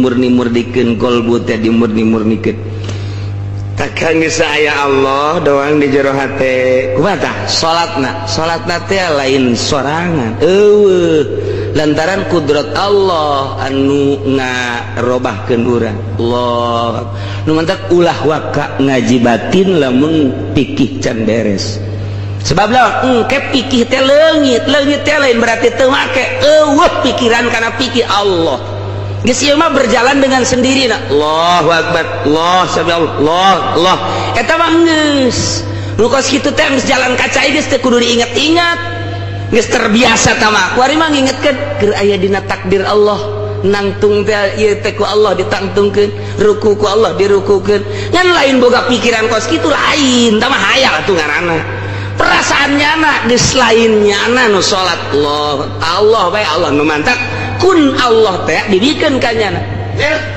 dimurni-murnikeun, kolbu teh dimurni-murnikeun. Takkan geus aya Allah doang di jero hate. Kumaha tah salatna? Salatna teh lain sorangan, eueuh, lantaran kudrat Allah anu ngarobahkeun urang. Allah nu mantak ulah waka ngaji batin lamun pikih can beres. Sebab lah engke pikih teh leungit, leungit teh lain berarti teu make, eueuh pikiran kana pikir Allah. Geus ieu mah berjalan dengan sendiri. Nah, Allahu akbar, Allah sami Allah, Allah eta mah geus nu kos kitu teh geus jalan kaca, geus teu kudu diinget-inget, geus terbiasa. Tama kuari mah ngingetkeun keur aya dina takdir Allah, nangtung teh ieu teh ku Allah ditangtungkeun, ruku ku Allah dirukukeun, ngan lain boga pikiran kos kitu, lain tama hayal atuh ngaranna. Perasaan nyana geus lain nyana nu salat, Allah Allah bae, Allah nu mantak kun Allah teh dibikeun ka nyana.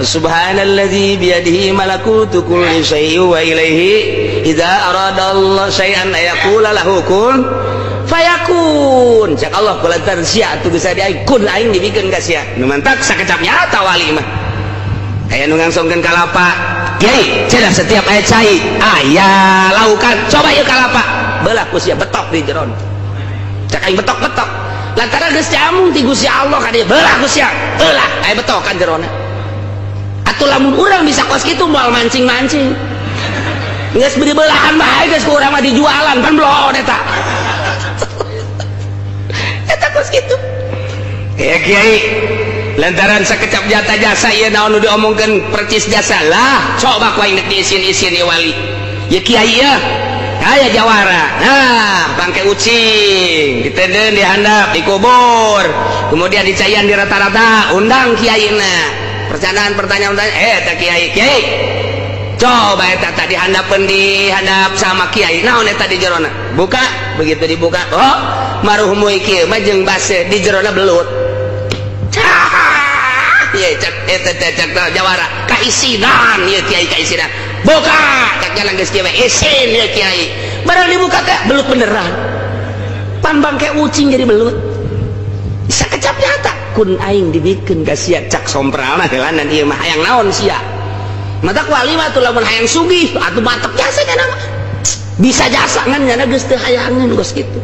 Subhanalladzi biyadihi malakutu kulli syai'in wa ilaihi idza arada Allah syai'an ayaqula lahu kun fayakun. Cak Allah, kulantaran sia atuh bisa di aing kun aing dibikeun ka sia. Nu mantak sakecap nyata wali mah aya nu ngangsongkeun kalapa. Kiai cenah, setiap aya cai aya laukan, coba ieu kalapa belah ku sia, betok di jeron. Cak aing betok-betok lantaran geus jamung ti Gusti Allah ka dieu, belah ku sia, belah aya betokan jerona. Atuh lamun urang bisa kos kitu, moal mancing-mancing, geus beri belahan bae geus ku urang mah dijualan pan bloon eta. Eta kos kitu ya kiai, lantaran sakecap jata jasa ieu naon nu diomongkeun percis jasa lah. Coba ku aing diisin-isin ieu wali ya kiai ya aya jawara. Nah, bangke ucing ditenden dihandap dikubur, kemudian dicaian di rata-rata, undang kiaina, percandaan pertanyaan pertanyaan. Eh, tak kiai, kiai coba eta tadi handapeun dihandap sama kiai, naon eta di jerona? Buka. Begitu dibuka, oh, maruhum kieu mah jeung base di jerona belut. Ieu cek eta teh, cek jawara, kaisinan ieu kiai, kaisinan. Buka, cek jalan geus kieu, isin ieu kiai. Barang dibuka teh belut beneran, pan bangke ucing jadi belut. Sakecap nyata kun aing dibikeun ka sia. Cak sompralna heulanan ieu mah hayang naon sia? Mata wali mah tuh lamun hayang sugih atuh mantep jasa nya mah bisa jasa, ngan nyana geus teu hayangeun kos kitu.